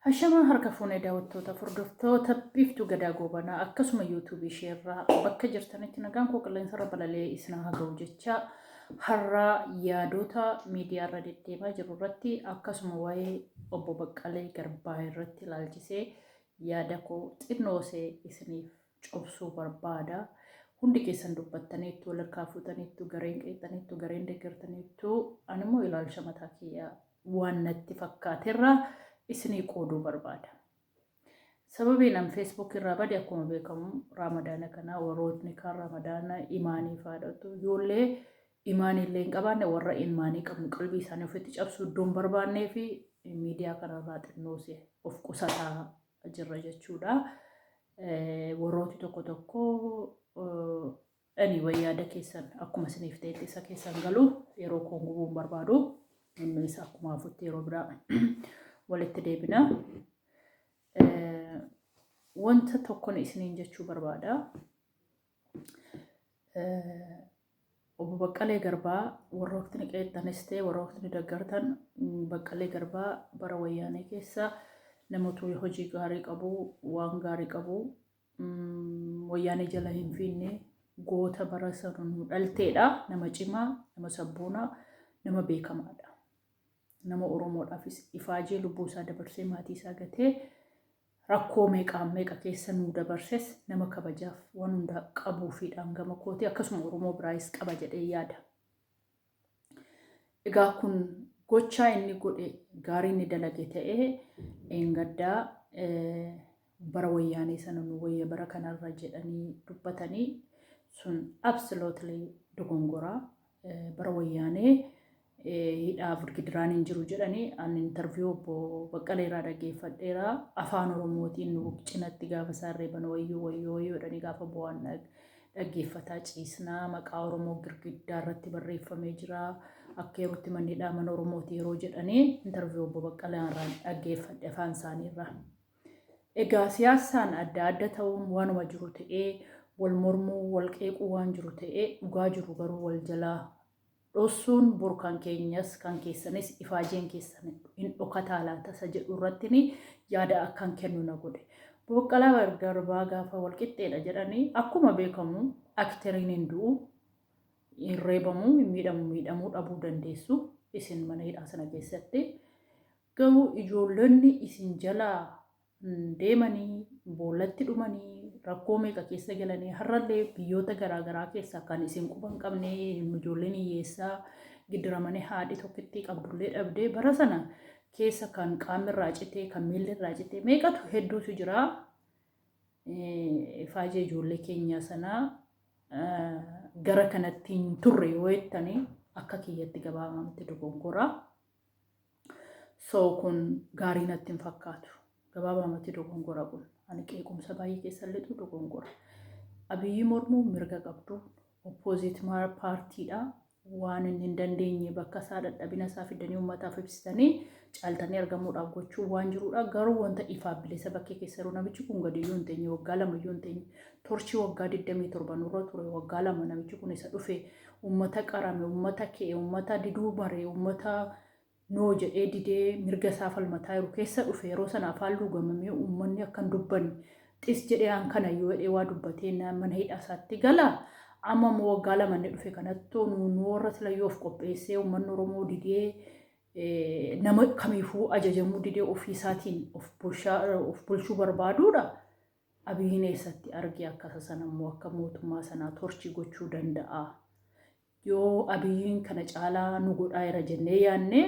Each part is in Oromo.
Hashamaa harka fuunee daawwattoota hordoftoota Biiftuu Gadaa Goobanaa akkasuma yuutuubii isheerraa bakka jirtanitti nagaan koo qilleensarra balalee isin haa ga'u jecha har'aa yaadota miidiyaarra deddeemaa jiru irratti akkasuma waa'ee obbo Baqqalee Garbaa irratti ilaalchisee yaada koo xinnoosee isiniif cobsuu barbaada. Hundi keessan dubbattaniittu, wal harkaa fuutaniittu, gareen qeexxaniittu, gareen deeggartaniittu, animmoo ilaalcha mataa kiyyaa waan natti fakkaaterraa isinii qooduu barbaada. Sababiin an Facebook irraa bade akkuma beekamu Raamadaana kana warrootni kaan Raamadaana imaanii faadhatu ijoollee imaanii illee hin qabaanne warra imaanii qabnu qalbii isaanii ofitti cabsuu iddoo hin barbaannee fi miidiyaa kanarraa xinnoose of qusataa jirra jechuudha. Warrooti tokko tokko anyway yaada keessan akkuma isiniif ta'etti isa keessan galu yeroo koon gubuu hin barbaadu. Inni isa akkuma hafutti yeroo biraa walitti deebina. Wanta tokkon isiniin jechuu barbaada. Obbo Baqqalee Garbaa warrootni qeexxanis ta'e warrootni daggartan Baqqalee Garbaa bara wayyaanee keessa namatu hojii gaarii qabu waan gaarii qabu wayyaanee jala hin fiinne goota bara sana nu dhalteedha. Nama cimaa, nama sabboonaa, nama beekamaadha. Nama Oromoodhaafis ifaajee lubbuu isaa dabarsee maatii isaa gatee rakkoo meeqaan meeqa keessa nu dabarses nama kabajaaf waan hundaa qabuufiidhaan gama kooti akkasuma Oromoo biraayis qaba jedhee yaada. Egaa kun gochaa inni godhe gaarii inni dalage ta'ee dheengaddaa bara wayyaanee sana nu wayya bara kanarra jedhanii dubbatanii sun absolutely dogongoraa. Bara wayyaanee hidhaaf gidiraan hin jiru jedhanii an interview obbo Baqqalee irraa dhaggeeffadheera. Afaan Oromootiin nu cinatti gaafa isaan reeban wayyoo wayyoo wayyoo jedhanii gaafa bo'an dhaggeeffataa ciisnaa maqaa Oromoo girgiddaa irratti barreeffamee jira. Akka yerootti manni hidhaa mana Oromooti yeroo jedhanii interview obbo Baqqalee irraa dhaggeeffadhe afaan isaanii irraa. Egaa siyaasaan adda adda ta'uun waanuma jiru ta'ee wal mormuu wal qeequu waan jiru ta'ee dhugaa jiru garuu wal jalaa dhossuun bor kan keenyas kan keessanis ifaajeen keessan hin dhokataa laata isa jedhu irratti yaada akkan kennu na godhe. Baqqalaa Garbaa gaafa wal qixxeedha jedhanii akkuma beekamu akteriin hin du'u, hin reebamu, hin miidhamu, miidhamuu dhabuu dandeessu isin mana hidhaa sana keessatti. Garuu ijoollonni isin jalaa deemanii boollatti dhumanii rakkoo meeqa keessa galanii har'allee biyyoota garaa garaa keessaa kan isin quba hin qabne ijoolleen hiyyeessaa gidiramanii haadhi tokkittii qabdullee dhabdee bara sana keessa kan qaamni irraa citee kan miilli irraa citee meeqatu hedduutu jira. Ifaajee ijoollee keenyaa sanaa gara kanatti hin turre yoo jettanii akka kiyyatti gabaabamatti dogongora. So kun gaarii natti hin fakkaatu. Gabaabamatti dogongora kun. Ani qeequmsa baay'ee keessa lixu dogongora. Abiyyi mormuu mirga qabdu. Opposite paartiidha. Waan inni hin dandeenye bakka isaa dadhabina isaa fidanii uummataaf ibsitanii caaltanii argamuudhaaf gochuu waan jirudha. Garuu wanta ifaaf bilisa bakkee keessa jiru namichi kun gadi iyyuu hin teenye waggaa 2 iyyuu hin teenye. Torchii waggaa 27 nurra ture waggaa 2 namichi kun isa dhufe uummata qarame, uummata ka'e, uummata diduu bare, uummata noo jedhee didee mirga isaa falmataa jiru keessa dhufe yeroo sana afaan luugamamee uummanni akka hin dubbanne xis jedhee an kana yoo jedhee waa dubbatee mana hidhaa isaatti gala. Amma immoo waggaa 2 inni dhufe kanattuu nu warra silayyoo of qopheessee uummanni Oromoo didee nama kamiifuu ajajamuu didee ofii isaatiin of bulchuu barbaaduudha. Abiyyiin eessatti argee akkasa sana immoo akka mootummaa sanaa torchii gochuu danda'a. Yoo Abiyyiin kana caalaa nu godhaa jira jennee yaadne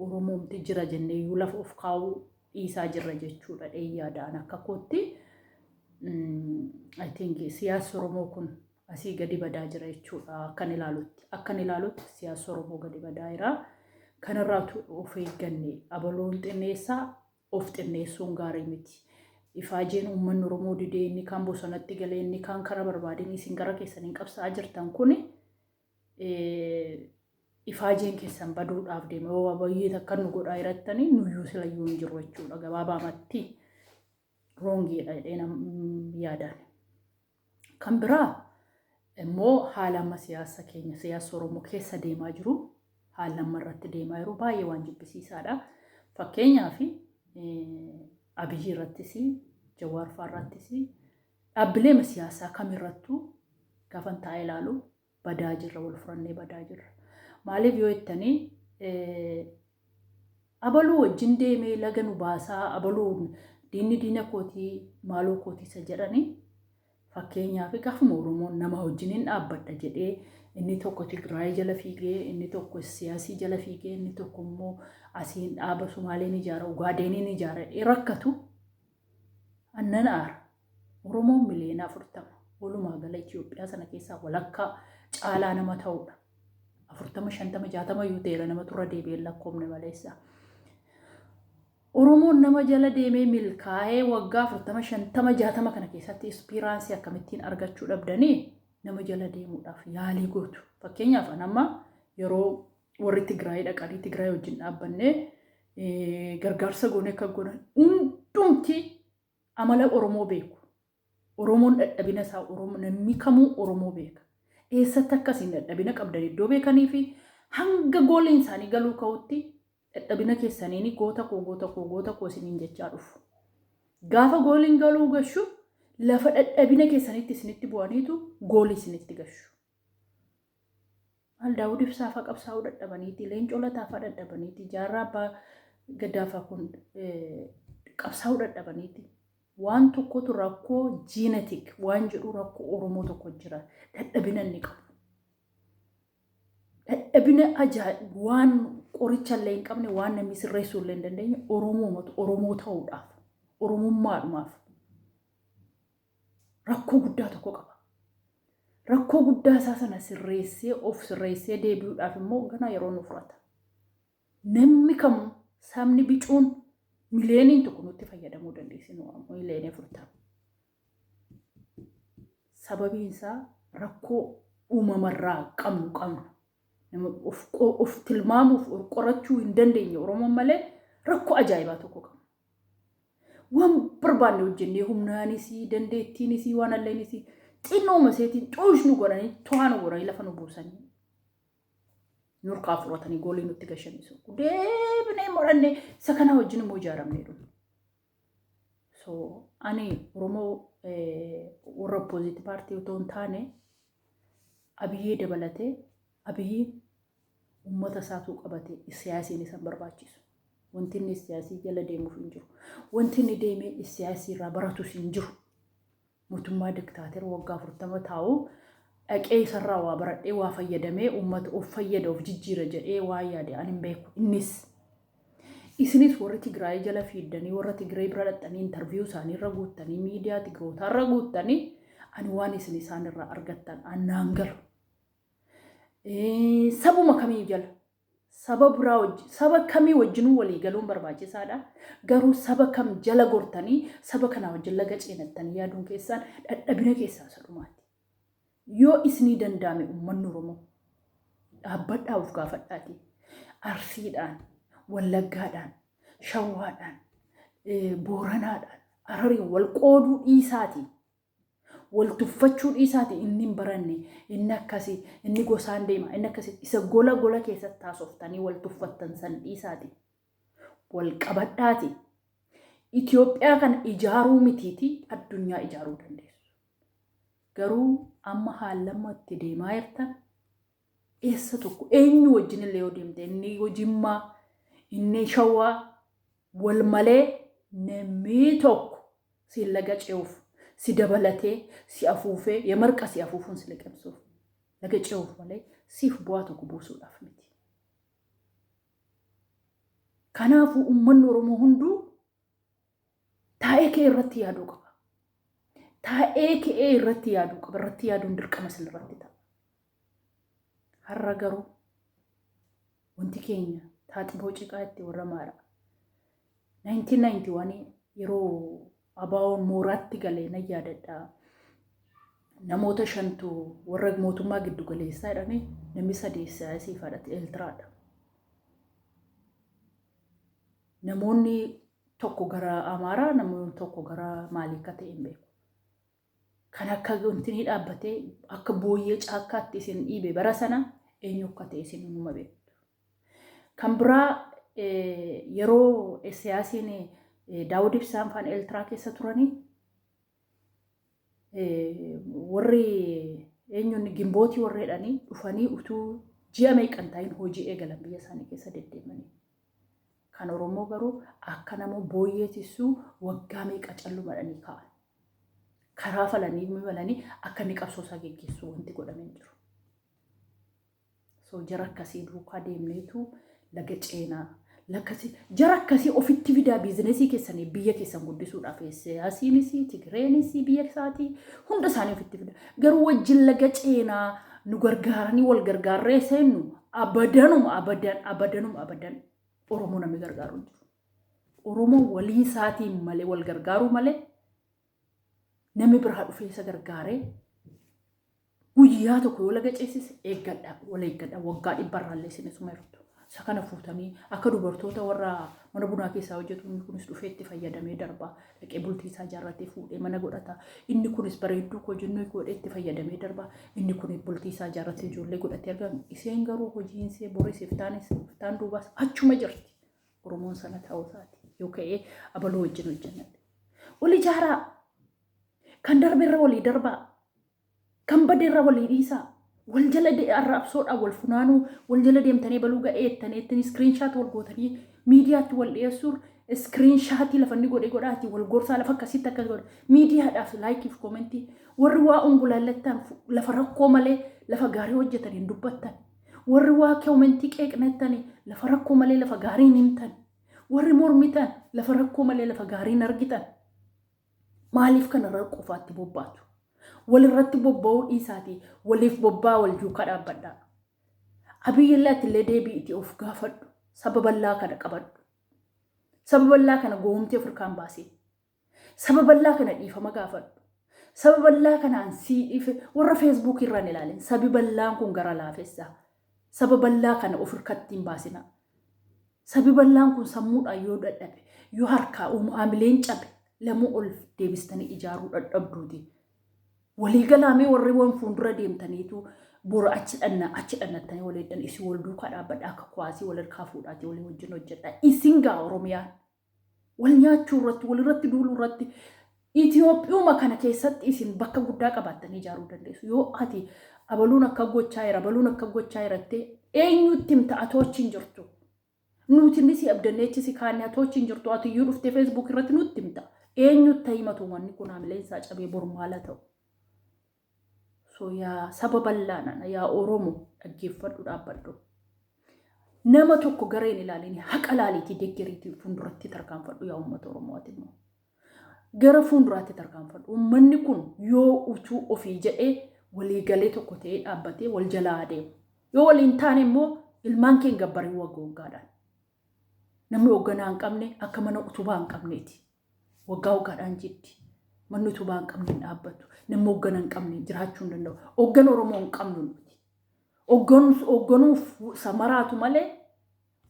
Oromoomti jira jennee iyyuu lafa of kaa'uu dhiisaa jirra jechuudha dheeyyaadhaan akka kootti. I think siyaasni Oromoo kun asii gadi badaa jira jechuudha akkan ilaalutti. Akkan ilaalutti siyaasni Oromoo gadi badaa jira. Kanarraa of eegganne abaloon xinneessaa of xinneessuun gaarii miti. Ifaajeen uummanni Oromoo didee inni kaan bosonatti galee inni kaan kara barbaadeen isin gara keessaniin qabsa'aa jirtan kun ifaajeen keessan baduudhaaf deema. Yoo baay'ee takka nu godhaa jirattanii nuyyuu silayyuu hin jiru jechuudha gabaabaamatti roongiidha jedhee yaadaan. Kan biraa immoo haala amma siyaasa keenya siyaasa Oromoo keessa deemaa jiru haala amma irratti deemaa jiru baay'ee waan jibbisiisaadha. Fakkeenyaaf Abiyyi irrattis, Jawaar fa'aa irrattis, dhaabbilee siyaasaa kamirrattuu gaafan taa'ee ilaalu badaa jirra, wal furannee badaa jirra. Maaliif yoo jettanii, abaluu wajjin deemee laga nu baasaa, abaluu diinni diina kootii maaloo kootii isa jedhanii, fakkeenyaaf gaafuma Oromoon nama wajjin hin dhaabbadha jedhee, inni tokko Tigraay jala fiigee, inni tokko siyaasii jala fiigee, inni tokko immoo asiin dhaaba Sumaaleen ijaara, Ugaadeeniin ijaara rakkatu annan aara. Oromoon miliyoona 40, walumaa gala Itoophiyaa sana keessaa walakkaa caalaa nama ta'udha. 40, 50, 60 yoo ta'eera nama turra deebi'ee lakkoofne maleessa. Oromoon nama jala deemee milkaa'ee waggaa 40, 50, 60 kana keessatti experience akkamittiin argachuu dhabdanii nama jala deemuudhaaf yaalii gootu? Fakkeenyaaf an amma yeroo warri Tigraay dhaqanii Tigraay wajjin dhaabbannee gargaarsa goonee akka godhan hundumti amala Oromoo beeku. Oromoon dadhabina isaa Oromoo namni kamuu Oromoo beeka. Eessatti akkasiin dadhabina qabdan iddoo beekanii fi hanga gooliin isaanii galuu ka'utti dadhabina keessaniin goota koo, goota koo, goota koo isiniin jechaa dhufu. Gaafa gooliin galuu gashu lafa dadhabina keessanitti isinitti bu'aniitu goolii isinitti gashu. Maal Daawud Ibsaa fa'aa qabsaa'uu dadhabaniiti, Leencoo Lataa fa'aa dadhabaniiti, Jaarraa Abbaa Gadaa fa'aa kun qabsaa'uu dadhabaniiti. Waan tokkotu rakkoo genetic waan jedhu rakkoo Oromoo tokko jira. Dadhabina inni qabu. Dadhabina ajaa'iba waan qoricha illee hin qabne, waan namni sirreessuu illee hin dandeenye, Oromoomatu Oromoo ta'uudhaaf, Oromummaadhumaaf rakkoo guddaa tokko qaba. Rakkoo guddaa isaa sana sirreessee, of sirreessee deebi'uudhaaf immoo ganaa yeroo nu fudhata. Namni kamuu, sabni bicuun miliyooniin tokko nutti fayyadamuu dandeessi, nu miliyoonii 40. Sababiin isaa rakkoo uumamarraa qabnu qabna. Nama of tilmaamuuf of qorachuu hin dandeenye Oromoon malee rakkoo ajaa'ibaa tokko qabna. Waan barbaanne hojjennee humnaanis, dandeettiinis, waan alleenis xinnooma seetiin xuush nu godhanii, to'aa nu godhanii, lafa nu buusanii, nurkaa fudhatanii goolii nutti gashanii sokku. Deebinee mo'annee isa kana wajjin immoo ijaaramnee dhumne. So ani Oromoo warra opposite party otoo hin taane, Abiyyee dabalatee, Abiyyi uummata isaatuu qabate, siyaasiin isa barbaachisu. Wanti inni siyaasii jala deemuuf hin jiru. Wanti inni deemee siyaasii irraa baratus hin jiru. Mootummaa diktaater waggaa 40 taa'u dhaqee isarraa waa baradhee, waa fayyadamee, uummata of fayyada, of jijjiira jedhee waa yaade ani hin beeku. Innis isinis warri Tigraay jala fiiddanii, warra Tigraay bira dhaqxanii, interview isaanii irra guuttanii, miidiyaa Tigrootaa irra guuttanii, ani waan isin isaan irraa argattan annaan galu. Sabuma kamii jala, saba biraa wajjin, saba kamii wajjinuu walii galuun barbaachisaadha. Garuu saba kam jala gortanii saba kanaa wajjin laga ceenattanii yaaduun keessaan dadhabina keessaa isa dhumaati. Yoo isinii danda'ame uummanni Oromoo dhaabbadhaa of gaafadhaati. Arsiidhaan, Wallaggaadhaan, Shawwaadhaan, Booranaadhaan, Harariin wal qooduu dhiisaati. Wal tuffachuu dhiisaati. Inni hin baranne, inni akkasii, inni gosaan deema, inni akkasii, isa gola gola keessatti haasoftanii wal tuffattan san dhiisaati. Wal qabadhaati. Itoophiyaa kana ijaaruu mitiiti, addunyaa ijaaruu dandeessu. Garuu amma haallamma itti deemaa jirtan eessa tokko eenyu wajjin illee yoo deemte, inni Jimmaa, inni Shawaa, wal malee namni tokko si laga ce'uuf, si dabalatee si afuufee yamarqa si afuufuun si liqimsuuf laga ce'uuf malee siif bu'aa tokko buusuudhaaf miti. Kanaafuu uummanni Oromoo hunduu taa'ee ka'ee irratti yaaduu qaba. Taa'ee ka'ee irratti yaaduu qaba. Irratti yaaduun dirqama isin irratti ta'a. Har'a garuu wanti keenya taaxiboo ciqaa itti warra maara. 1991 yeroo ABO'n mooraatti galee nan yaadadha. Namoota shantu warra mootummaa giddu galeessaa jedhanii, namni sadii siyaasii fadhate Eeltiraadha. Namoonni tokko gara Amaaraa, namoonni tokko gara maalii akka ta'e hin beeku. Kan akka wanti ni dhaabbatee akka booyyee caakkaatti isin dhiibe bara sana eenyu akka ta'e isin numa beektu. Kan biraa yeroo siyaasiin Daawud Ibsaan faan Eeltiraa keessa turanii warri eenyuun gimbootii warri jedhanii dhufanii utuu ji'a meeqan ta'in hojii eegalan biyya isaanii keessa deddeemanii. Kan Oromoo garuu akka nama booyyee tissuu waggaa meeqa callumadhanii kaa'an. Karaa falanii malanii akka inni qabsoo isaa geggeessu wanti godhamee hin jiru. So jara akkasii duukaa deemneetu laga ceenaa. Lakkasi jara akkasii ofitti fidaa biizinesii keessanii biyya keessan guddisuudhaaf siyaasiinis Tigireenis biyya isaatii hunda isaanii ofitti fida. Garuu wajjin laga ceenaa nu gargaaranii wal gargaarree seennu abadanuma abadan abadanuma abadan Oromoo namni gargaaru hin jiru. Oromoo walii isaatiin malee wal gargaaruu malee namni biraa dhufee isa gargaaree guyyaa tokko yoo laga ceesise eeggadha wal eeggadha waggaa dhibbarraallee isin isuma jirtu. Isa kana fuutanii akka dubartoota warra mana bunaa keessaa hojjetu inni kunis dhufee itti fayyadamee darba. Dhaqee bultii isaa ijaarratee fuudhee mana godhata. Inni kunis bareedduu koo jennuu godhee itti fayyadamee darba. Inni kunis bultii isaa ijaarratee ijoollee godhatee argama. Isheen garuu hojiin ishee boris iftaanis iftaan duubaas achuma jirti. Oromoon sana ta'uu isaati. Yoo ka'ee abaluu wajjin hojjennate. Wal ijaaraa. Kan darbe irra walii darbaa. Kan bade irra walii dhiisaa. Wal jala arraabsoodhaan wal funaanuu, wal jala deemtanii baluu ga'ee jettanii ittiin screenshot wal gootanii miidiyaatti wal dhiyeessuun screenshotii lafa inni godhe godhaati wal gorsaa lafa akkasitti akkas godha. Miidiyaadhaaf likeiif commentii warri waa ungulaallattan lafa rakkoo malee lafa gaarii hojjetan hin dubbattan. Warri waa commentii qeeqnettanii lafa rakkoo malee lafa gaarii hin himtan. Warri mormitan lafa rakkoo malee lafa gaarii hin argitan. Maaliif kanarra qofaatti bobbaatu? Walirratti bobba'uu dhiisaatii waliif bobba'aa wal duukaa dhaabbadhaa. Abiyyillee atillee deebi'iitii of gaafadhu. Saba bal'aa kana qabadhu. Saba bal'aa kana goomtee of hirkaan baasee. Saba bal'aa kana dhiifama gaafadhu. Saba bal'aa kanaan sii dhiife warra Feesbuukii irraan ilaalin. Sabi bal'aan kun gara laafessa. Saba bal'aa kana of hirkatti hin baasina. Sabi bal'aan kun sammuudhaan yoo dadhabe, yoo harkaa haamileen cabe lamuu ol deebistanii ijaaruu dadhabduuti. Walii galaamee warri waan fuuldura deemtaniitu bora achi dhanna achi dhannattanii walii dhanna isin wal duukaa dhaabbadha akka kuwaasii wal harkaa fuudhaatii walii wajjin hojjedha. Isin gaa Oromiyaan wal nyaachuu irratti wal irratti duuluu irratti Itiyoophiyuma kana keessatti isin bakka guddaa qabaattanii ijaaruu dandeessu. Yoo ati abaluun akka gochaa jira abaluun akka gochaa jirattee eenyutti himta atoo achi hin jirtu. Nuti inni si abdannee achi si kaanne atoo achi hin jirtu ati iyyuu dhuftee Facebook irratti nutti himta. Eenyutti himatu manni kun haamileen isaa cabee boru maala ta'u. So yaa saba bal'aa nana yaa Oromo dhaggeeffadhu dhaabbadhu. Nama tokko gareen ilaalini haqa laaliitii deggeriitii fuulduratti tarkaanfadhu yaa uummata Oromoo ati immoo. Gara fuulduraatti tarkaanfadhu. Uummanni kun yoo utuu ofii jedhee waliigalee tokko ta'ee dhaabbatee wal jalaa adeemu. Yoo waliin taane immoo ilmaan kee hin gabbarin wagga waggaadhaan. Namni hoogganaa hin qabne akka mana utubaa hin qabneeti. Waggaa waggaadhaan jiddi. Manni utubaa hin qabne hin dhaabbatu. Namni hooggana hin qabne jiraachuu hin danda'u. Hooggana Oromoo hin qabnu nuti. Hoogganuuf samaraatu malee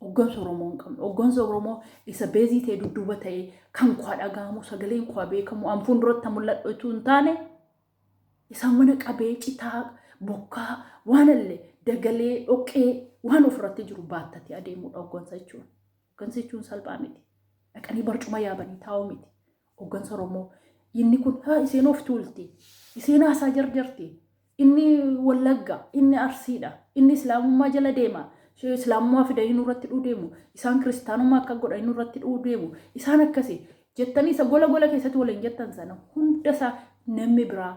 hooggansa Oromoo hin qabnu. Hooggansa Oromoo isa beezii ta'e dudduuba ta'e kan kwaa dhaga'amu sagaleen kwaa beekamu an fuulduratti mul'adhu utuu hin taane isa mana qabee citaa bokkaa waan illee dagalee dhoqqee waan ofirratti jiru baattatee adeemudha hooggansa jechuun. Hooggansa jechuun salphaa miti. Dhaqanii barcuma yaabanii taa'uu miti. Hooggansa Oromoo inni kun haa isheen of tuulti. Isheen haasaa jarjarti. Inni Wallagga, inni Arsiidha, inni Islaamummaa jala deema. Islaamummaa fidanii nurratti dhuu deemu. Isaan kiristaanummaa akka godhanii nurratti dhuu deemu. Isaan akkasi jettanii isa gola gola keessatti waliin jettan sana hunda isaa namni biraa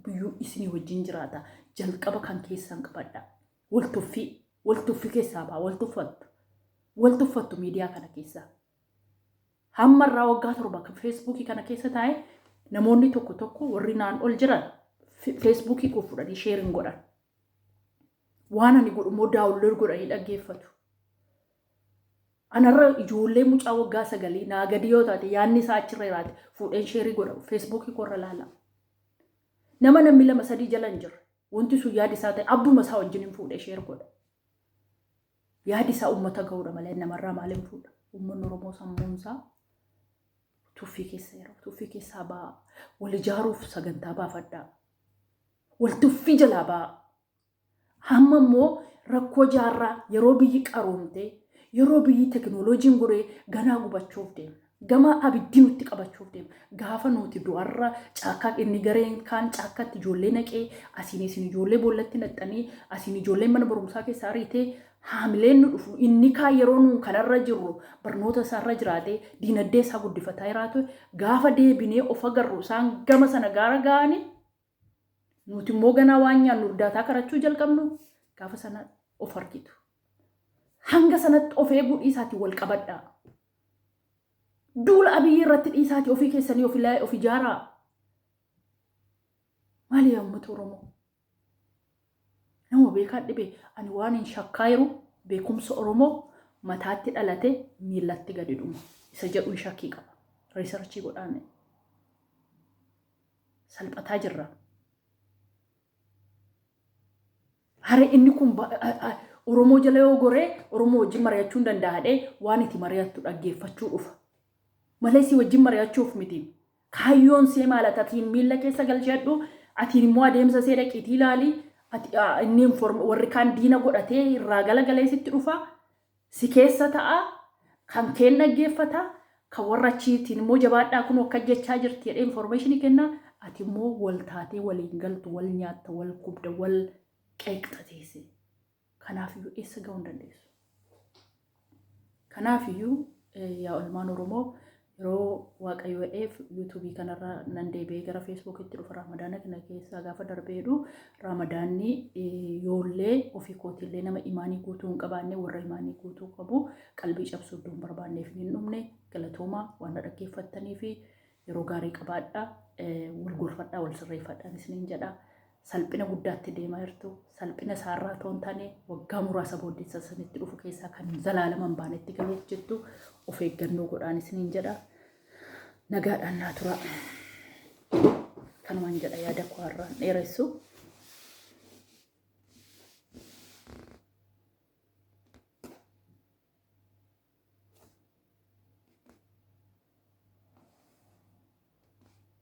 biyyuu isinii wajjin jiraata. Jalqaba kan keessan qabadha. Wal tuffii, wal tuffii keessaa ba'a, wal tuffattu. Wal tuffattu miidiyaa kana keessaa. Hamma irraa waggaa 7 kan Feesbuukii kana keessa taa'e namoonni tokko tokko warri naan ol jiran Feesbuukii koo fudhanii sheeriin godhan. Waan ani godhu immoo download godhanii dhaggeeffatu. Anarra ijoollee mucaa waggaa 9 naa gadi yoo taate yaadni isaa achirra jiraate fuudheen share godha Feesbuukii koorra laala. Nama namni lama sadii jala hin jirre wanti sun yaadi isaa ta'e abbuma isaa wajjin hin fuudhee share godha. Yaadi isaa uummata ga'uudha malee namarraa maaliin fuudha? Uummanni Oromoo sammuun isaa tuffii keessa jira. Tuffii keessaa ba'aa. Wal ijaaruuf sagantaa baafadhaa. Wal tuffii jalaa ba'aa. Hamma immoo rakkoo jaarraa yeroo biyyi qaroomtee yeroo biyyi teknooloojiin guree ganaa gubachuuf deemna. Gama abiddi nutti qabachuuf deema. Gaafa nuti du'arra caakkaa inni gareen kaan caakkatti ijoollee naqee asiin isin ijoollee boollatti naqxanii asiin ijoolleen mana barumsaa keessaa ariitee haamileen nu dhufu inni kaan yeroo nuun kanarra jirru barnoota isaarra jiraatee diinagdee isaa guddifataa jiraatu gaafa deebinee of agarru isaan gama sana gaara ga'anii nuti immoo ganaa waan nyaannu irdaataa karachuu jalqabnu gaafa sana of argitu. Hanga sanatti of eeguu dhiisaatii wal qabadhaa. Duula Abiyyi irratti dhiisaatii ofii keessanii of ijaaraa. Maali yaa uummata Oromoo? Nama beekaa dhibe ani waan hin shakkaa jiru beekumsa Oromoo mataatti dhalate miillatti gadi dhuma. Isa jedhuun shakkii qaba. Riisarchii godhaame. Salphataa jirra. Hare inni kun Oromoo jala yoo goree Oromoo wajjin mari'achuu hin danda'a jedhee waan itti mari'attu dhaggeeffachuu dhufa. Malee si wajjin mari'achuuf miti. Kaayyoon see maal ati atiin miilla keessa galchadhu atiin immoo adeemsa see dhaqiitii ilaali ati inni inform warri kaan diina godhatee irraa galagalee sitti dhufa si keessa ta'a kan keen dhaggeeffata kan warra achiitiin immoo jabaadhaa kun akka jechaa jirti jedhee information kenna ati immoo wal taatee waliin galtu wal nyaatta wal gubda wal qeeqxa teessee. Kanaafiyyuu eessa ga'uu hin dandeessu. Kanaafiyyuu yaa ilmaan Oromoo yeroo Waaqayyo jedheef yuutuubii kanarra nan deebi'ee gara feesbuukitti dhufa Raamadaana kana keessaa gaafa darbeedhu Raamadaanni yoollee ofii kootiillee nama imaanii guutuu hin qabaanne warra imaanii guutuu qabu qalbii cabsuu iddoo hin barbaanneef hin dhumne galatoomaa waan na dhaggeeffattanii fi yeroo gaarii qabaadha wal gorfadhaa wal sirreeffadhaan isiniin jedha. Salphina guddaatti deemaa jirtu. Salphina isaarraa otoo hin taane waggaa muraasa booddee isa isinitti dhufu keessaa kan zalaalama hin baanetti galuuf jettu of eeggannoo godhaan isiniin jedha. Nagaadhaan naa turaa. Kanumaan jedha yaada koo har'aan dheeressu.